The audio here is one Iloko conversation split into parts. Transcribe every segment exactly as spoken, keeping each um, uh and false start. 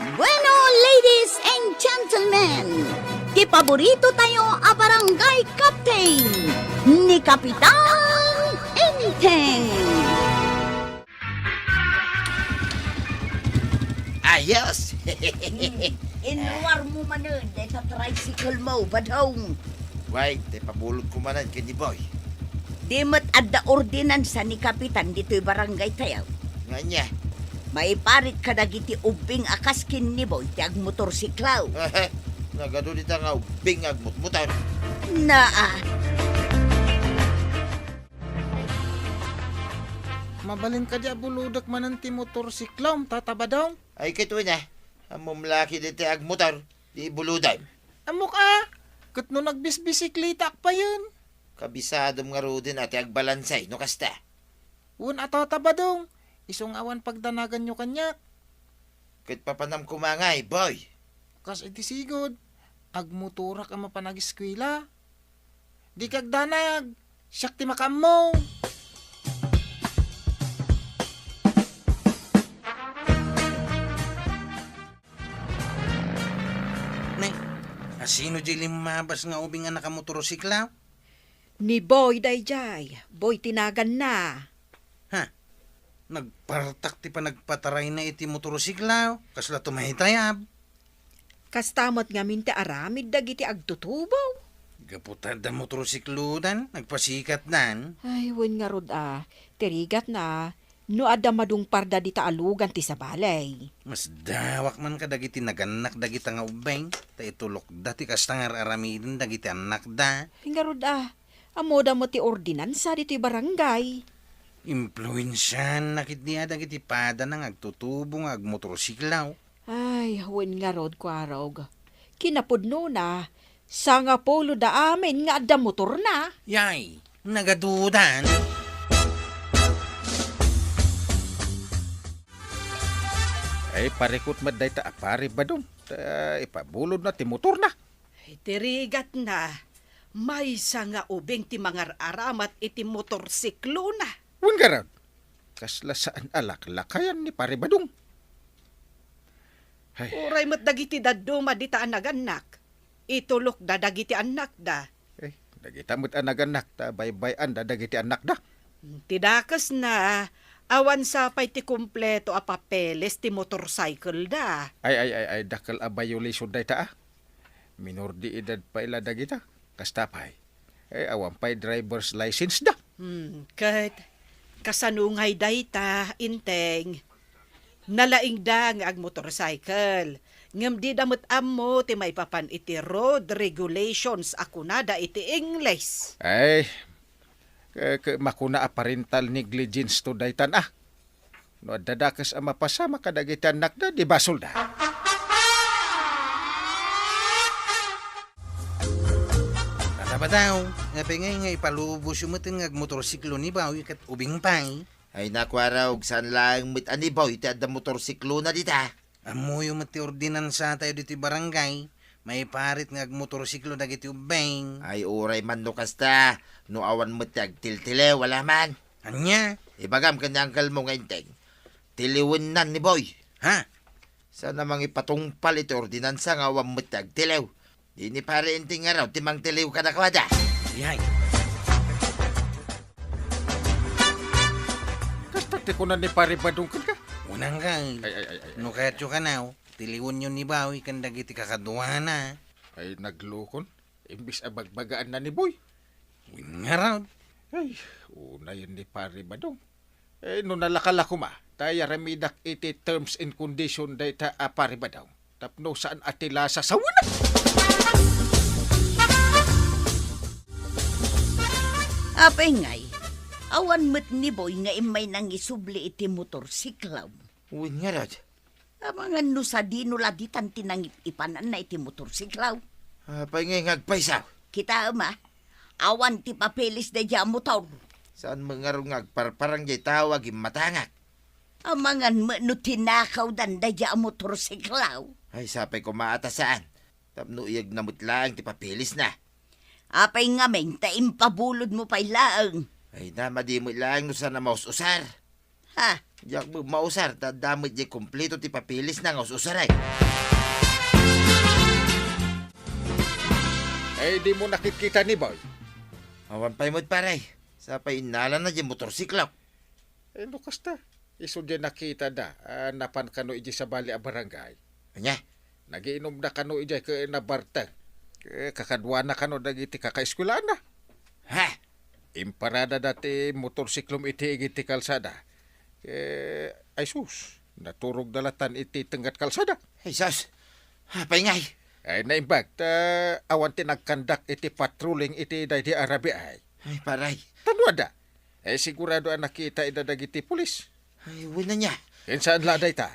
Bueno, ladies and gentlemen, ti paborito tayo a barangay captain, ni Kapitan Enteng. Ayos! Hmm. Inruar mo manen, deta tricycle mo, Badong. Way, tay pabulod ko manen ken ni Boy. Di met adda ordinansa ni Kapitan ditoy barangay tayo. Nga ania? Maiparit kadagiti ubbing a kas ken ni Boy ti agmotorsiklaw. Nagadu dita nga ubbing nga agmutmotor. Naa. Mabalin kadi a bulodek manen ti motorsiklom, Tata Badong? Ay, ket wen a. Ammom la ketdi ti agmotor, di ibulodem. Ammok a, ket no nagbisbisiklitaak payen. Kabisadom ngaruden a ti agbalanse no kasta. Wen a, Tata Badong, isu nga awan pagdanaganyo kaniak. Ket papanam koma ngay, Boy? Kas iti sigud, agmotorak a mapan ageskuela. Dika agdanag, siak ti makaammo. Ne, asino diay limmabas nga ubing a nakamotorsiklaw? Ni Boy daydiay, Boy ti naganna. Ha? Nagpartak ti panagpatarayna iti motorsiklaw, kasla tumaytayab. Kasta met ngamin ti aramid dagiti agtutubo. Gapu ta adda motorsiklodan, nagpasikatdan. Ay, wen ngarud a, ti rigatna, no adda madungparda dita a lugan ti sabali. Masdawak man kadagiti nagannak dagita nga ubbing, ta itulokda ti kasta nga ar-aramiden dagiti annakda. Ay, ngarud a, ammoda met ti ordinansa ditoy barangay. Impluensiaanna ketdi a dagiti padana nga agtutubo nga agmotorsiklaw. Ay, wen ngarud, Kuarog. Kinapudnona, sangapulo da amin nga adda motorna. Yay, nagadudan. Ay, parikut met dayta a Pari Badong. Ta ipabulodna ti motorna. Iti rigatna, maysa nga ubing ti mangar-aramat iti motorsiklona. Wen ngarud, kasla saan a laklakayan ni Pari Badong. Ay. Uray met dagiti dadduma dita a nagannak, itulokda dagiti annakda. Eh, dagita met a nagannak ta baybay-anda dagiti annakda. Ti dakesna, awan sa pay ti kompleto a papeles ti motorcycle da. Ay, ay, ay, ay, dakkel a violation dayta a. Minor de edad pay la dagita. Kasta pay. Eh, awan pay driver's license da. Hmm, ket kasano ngay dayta, Enteng? Nalaingda nga agmotorcycle, ngem dida met ammo ti maipapan iti road regulations a kunada iti Ingles. Ay, ke-, ke-, makuna a parental negligence to daytan a. No adda dakes a mapasamak kadagiti annakda, di basolda. Tata Badong, apay ngay nga ipalubosyo met nga agmotorsiklo ni Boy ket ubing pay? Ay, nakuara, ug saan laeng met a ni Boy ti adda motorsiklona dita. Ammoyo met ti ordinansa tayo ditoy barangay, maiparit nga agmotorsiklo dagiti ubbing. Ay, uray man no kasta, no awan met ti agtiltiliw, alaman. Ania? Ibagam ken ni uncle mo nga Enteng, tiliwennan ni Boy. Ha? Saan a mangipatungpal iti ordinansa nga awan met ti agtiliw. Di ni Pare Enteng ngarud ti mangtiliw kadakuada. Yay. Kasta ti kuna ni Pare Badong kenka? Unang kay. Ay, ay, ay, ay, ay. No kayatyo kanaw, tiliwenyo ni Boy ken dagiti kakaduana. Ay, naglukon. Imbis a bagbagaanna ni Boy. Wen ngarud. Ay, unayen ni Pare Badong. Eh, no nalaka la koma, ta iyaramidak iti terms and condition dayta a Pare Badong. Tapno saan a ti lasa sawen. Apay ngay, awan met ni Boy nga immay nangisubli iti motorsiklom. Wen ngarud. Amangan no sadino la ditan ti nangip-ipananna iti motorsiklaw. Apay ngay nga agpayso? Kitaem a, awan ti papeles daydiay a motor. Saan met ngarud nga agparparang diay tao a gimmatangak? Amangan met no tinakawdan daydiay a motorsiklaw. Ay, sapay koma a ta saan. Tapno iyegna met laeng ti papelesna. Apay ngamin ta impabulodmo pay laeng? Ay, namadi met laeng no saan a maus-usar. Ha? Diak met mausar ta adda met diay kumpleto ti papeles na nga us-usarek. Eh, dimo nakitkita ni Boy? Awan pay met, pare. Sa pay innalana diay motorsiklo. Eh, no kasta, isu diay nakita da, ah, napan kano idiay sabali a barangay. Ania? Nagiinom da kano idiay ket nabartek. Eh, kakaduana kano dagiti kakaeskuelaanna. Ha? Imparada da ti motorsiklom iti igid ti kalsada. Eh, ay sus, naturog da latan iti tenggat kalsada. Ay sus, apay ngay? Ay, naimbag, ta awan ti nagkandak iti patrolling iti daydi arabi ay. Ay, paray. Tadua da. Eh, sigurado a nakita ida dagiti pulis. Ay, wen ania. Ken saan la dayta.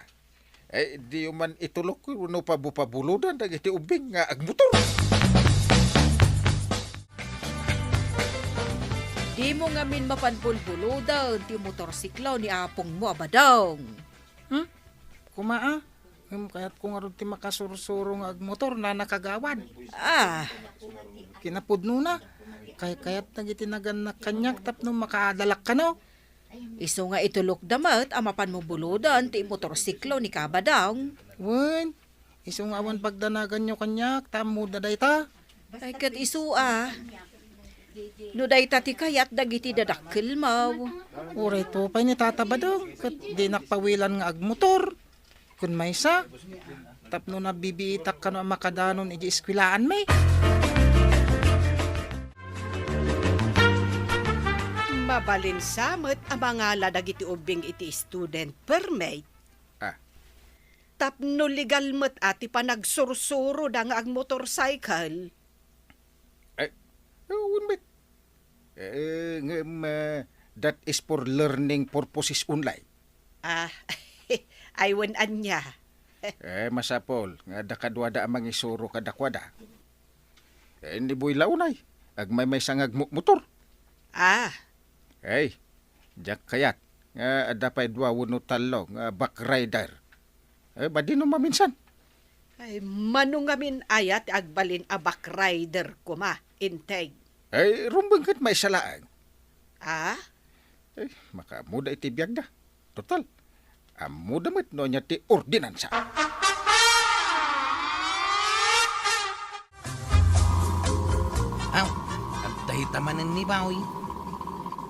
Eh, diyo man itulok wenno pabupabulodan dagiti ubbing nga agmotor. Dimo ngamin mapan bulbulodan ti motorsiklo ni apongmo a Badong. Hmm? Kuma a? Ngem kayatko ngarud ti makasursuro nga agmotor, Nana Kagawad. Ah. Kinapudnona, kay-, kayat dagiti nagannak kaniak tapno makaadalak kano. Isu nga itulokda met a mapanmo bulodan ti motorsiklo ni Kabadong. Wen, isu nga awan pagdanaganyo kaniak, ta ammoda dayta. Ay, ket isu a. No dayta ti kayat dagiti dadakkelmo. Uray to pay ni Tata Badong, ket dinak pawilan nga agmotor. Kun maysa, tapno nabibiitak kano a makadanon iti eskuelaanmi. Mabalin sa met a mangala dagiti ubbing iti student permit. Ah. Tapno legal met a ti panagsursuroda nga agmotorcycle. Eh, wen met. Eh, ngem, ah, that is for learning purposes only. Ah, ay wen ania. Eh, masapul nga adda kaduada a mangisuro kadakuada. Eh, ni Boy la unay, agmaymaysa nga agmomotor. Ah. Ay, diak kayat nga adda pay dua wenno tallo nga backrider. Eh, badino maminsan? Ay, mano ngamin aya ti agbalin a backrider koma, Integ? Ay, rumbeng ket maysa laeng. Ah? Eh, makaammoda iti biagda. Total, ammoda met no ania ti ordinansa. Aw, adda ita manen ni Bawi.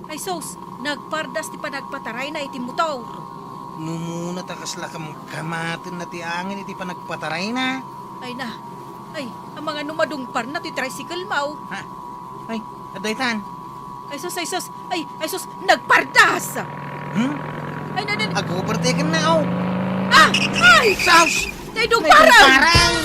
Ay sus, nagpardas ti panagpatarayna iti motor. Numuna ta kasla kamkamatenna ti angin iti panagpatarayna. Ay na, ay, amangan no madungparna ti tricycle mo. Ha? Ay, adda itan. Ay sus, ay sus, ay, ay sus, nagpardas! Hmm? Ay, na, na, na. Agubertekan na, oh. Ah! Ay! Sus! Tay dungparang! Tay dungparang!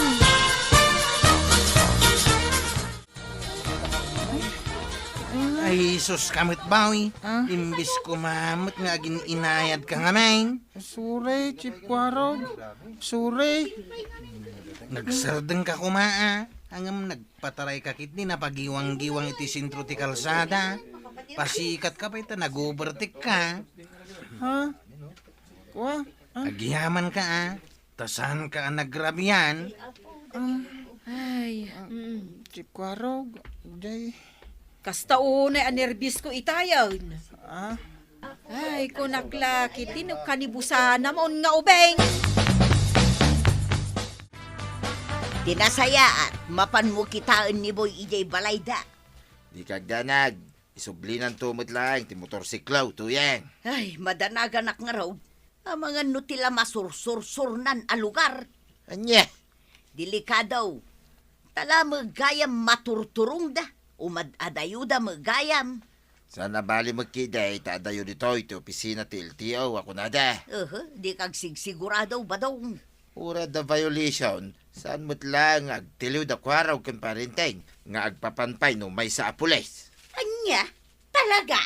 Ay, sus ka met, Bawi. Ah? Imbis kumamet nga agin-inayad ka ngamin. Sorry, Chief Kwarog. Sorry. Nagsardeng ka kuma, ah. Ngem nagpataray ka ketdi napagiwang-giwang iti sentro ti kalsada. Pasikat ka pay ta nag-overtake ka. Ha? Kua? Ah? Agyaman ka, ah. Ta saan ka a nagrabian? Ah, Ay, ah, mm. Chief Kwarog, jay. Kasta unay a nerbios ko itayen. Ah? Ay, kunak la, kiti no kanibusanam on nga ubeng. Ti nasayaat, mapanmo kitaen ni Boy idiay balayda. Di kagdanag, isublinanto met laeng ti motorsiklo, Tuyeng. Ay, madanaganak ngarud. Amangan no ti la masursursurnan a lugar. Ania? Delikado. Ta la met gayam maturturongda, o mad-adayoda met gayam. Saan a bali met ketdi ta adayo ditoy ti opisina ti L T O a kunada. Uhu, dika agsigsigurado, Badong. Uray adda violation, saan met laeng nga agtiliw da Kwarog ken Parenteng nga agpapan pay no maysa a pulis. Ania? Talaga?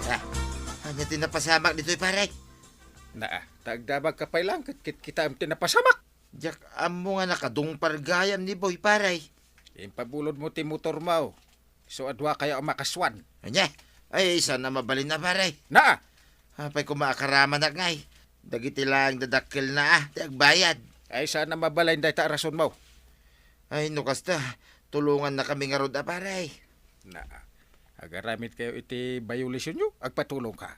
Ah, ania ti napasamak ditoy, pare? Naa, ta agdamag ka pay laeng ket kitkitaem ti napasamak. Diak ammo nga nakadungpar gayam ni Boy, pare. Impabulodmo ti motormo. Isu a duakayo a makasuan. Ania? Ay, saan a mabalin a, pare. Naa! Apay koma a karamanak ngay? Dagiti laeng dadakkelna a ti agbayad. Ay, saan a mabalin dayta a rasonmo. Ay, no kasta, tulongannakami ngarud a, pare. Na, agaramid kayo iti violation yo, agpatulong ka.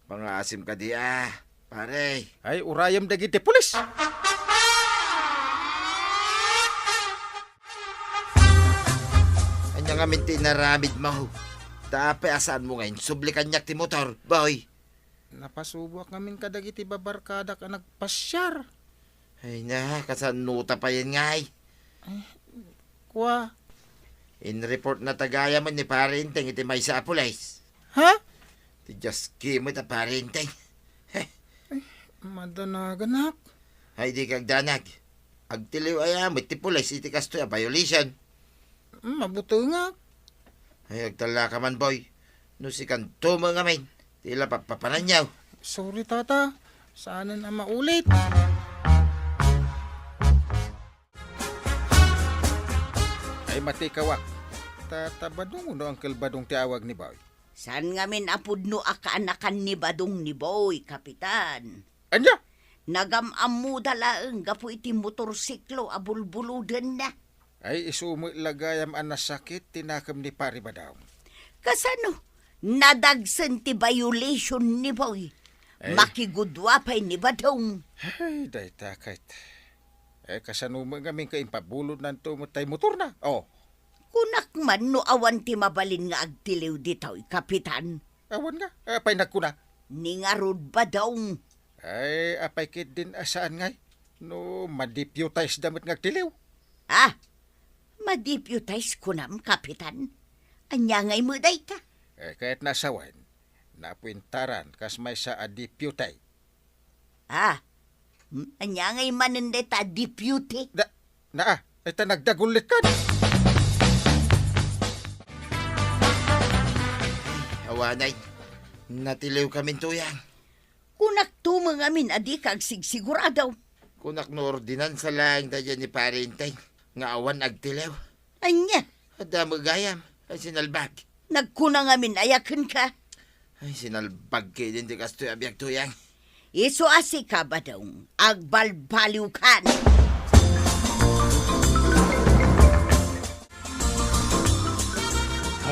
Pangaasim kadi a, pare. Ay, urayem dagiti pulis. Ania ngamin ti inaramid mo? Ta apay a saan mo nga insubli kaniak ti motor, boy? Napasuboak ngamin kadagiti babarkadak a nagpasiar. Ay na, kasano ta payen ngay? Kua. In-report na ta gayam ni Pare Enteng iti maysa a pulis. Ha? Ti Dios ki met a Pare Enteng. Madanaganak. Ay, di kagdanag. Agtiliw aya met ti pulis iti kastoy a violation. Mabutengak. Ay, agtallaka man, boy. No sikanto met ngamin, ti la papapananyaw. Sorry, tata. Saanen a maulit. Ay, matikawak. Tata Badong no Uncle Badong ti awag ni boy? Saan ngamin a pudno a kaanakan ni Badong ni boy, Kapitan? Ania? Nagam-ammoda laeng gapu iti motorsiklo a bulbulodenna. Ay, isu met la gayam a nasakit ti nakem ni Pare Badong. Kasano? Nadagsen ti violation ni boy. Ay. Makigudua pay ni Badong. Ay, dayta ket. Eh, kasano met ngamin ka impabulodnanto met tay motorna? Oh. Kunak man no awan ti mabalin nga agtiliw ditoy, Kapitan. Awan nga? Apay nagkuna? Ni ngarud Badong. Ay, apay ketdin a saan ngay? No ma-deputize da met nga agtiliw. Ah, ma-deputize kunam, Kapitan? Ania ngay met dayta? Eh, kayatna a sawen, napuentaran kas maysa a deputy. Ah, hmm, ania ngay manen dayta a deputy? Da, naa, ita nagdagullikkan. Awanay, natiliw kamin tuyang. Kunakto met ngamin a dika agsigsigurado. Kunak no ordinansa laeng daydiay ni Pare Enteng nga awan agtiliw. Ania? Adda met gayam. Ay, sinalbag. Nagkuna ngamin aya kenka? Ay, sinalbag ketdin ti kastoy a biag tuyang. Isu a sika, Badong, agbalbaliwkan.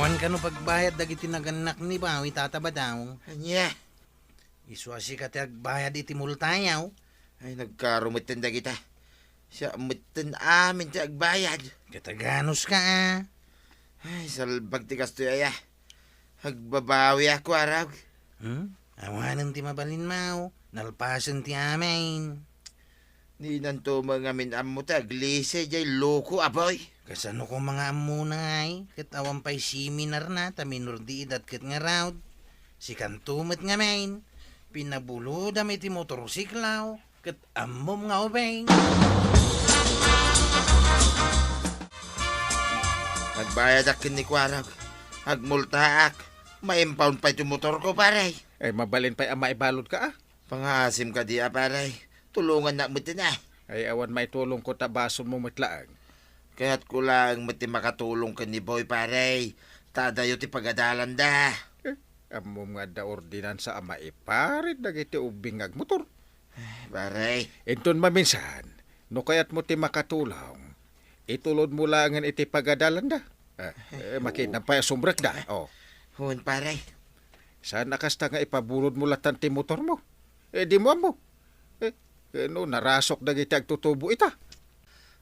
Awan kano pagbayad dagiti nagannak ni boy, Tata Badong. Ania? Isu a sika ti agbayad iti multayo. Ay, nagkaro metten dagita. Siak metten amin ti agbayad. Kataganos ka, a. Ay, salbag ti kastoy aya. Agbabawiak, Warag. Hmm? Awanen ti mabalin, Mao. Nalpasen ti amin. Dinanto met ngamin ammo ti aglisi jay loko a boy. Kasano koma nga ammona ngay, ket awan pay seminarna ta minor de edad ket ngarud. Sikanto met ngamin, pinabulodam iti motorsiklo, ket ammom nga ubing. Nagbayadak ken ni Kuarag. Agmultaak. Ma-impound pay ti motorko, pare. Eh, mabalin pay a maibaludka, a. Pangaasim kadi a, pare. Tulongannak met, a. Ay, awan maitulongko ta basol mo met laeng. Kayatko laeng met ti makatulong ken ni Boy, pare. Ta adayo ti pagadalanda. Eh, ammom nga adda ordinansa a maiparit dagiti ubbing nga agmotor. Pare. Inton maminsan, no kayatmo ti makatulong, itulodmo laengen iti pagadalanda. Ah, eh, makitam pay a sumrekda. Oh. Wen, pare. Saan a kasta nga ipabulodmo latan ti motormo? Eh, dimo ammo. Eh, eh, no, narasok dagiti agtutubo ita.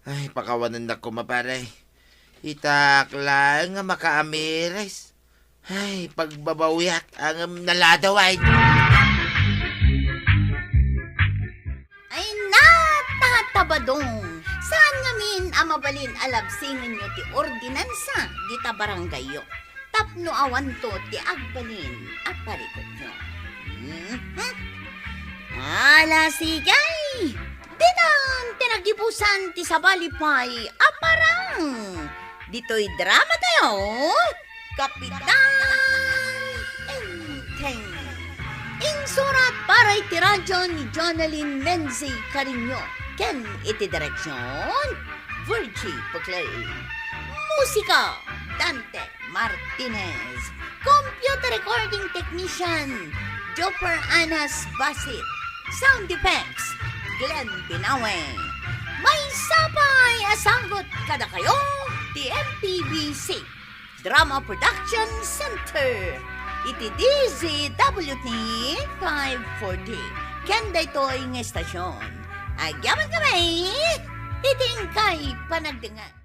Ay, pakawanennak koma, pare. Itaak laeng nga makaamiris. Ay, pagbabawiak, ngem naladaw ay. Ay, natatabadong! Saan ngamin a mabalin a labsingenyo ti ordinansa dita barangayyo tapno awanto ti agbalin a parikutyo? Mhm. Ala, sige! Ditan ti nagibusan ti sabali pay a parang! Ditoy drama tayo, Kapitan Enteng. Insurat para iti radyo ni Jonalyn Menzi Cariño ken iti direksyon, Virgie Puclay. Musika, Dante Martinez. Computer recording technician, Jopper Anas Basit. Sound effects, Glenn Binawe. Maysa pay a sagut kadakayo ti M P B C. Drama Production Center iti D Z W T five forty. Ken daytoy nga estasyon, agyaman kami iti inkay panagdengngeg.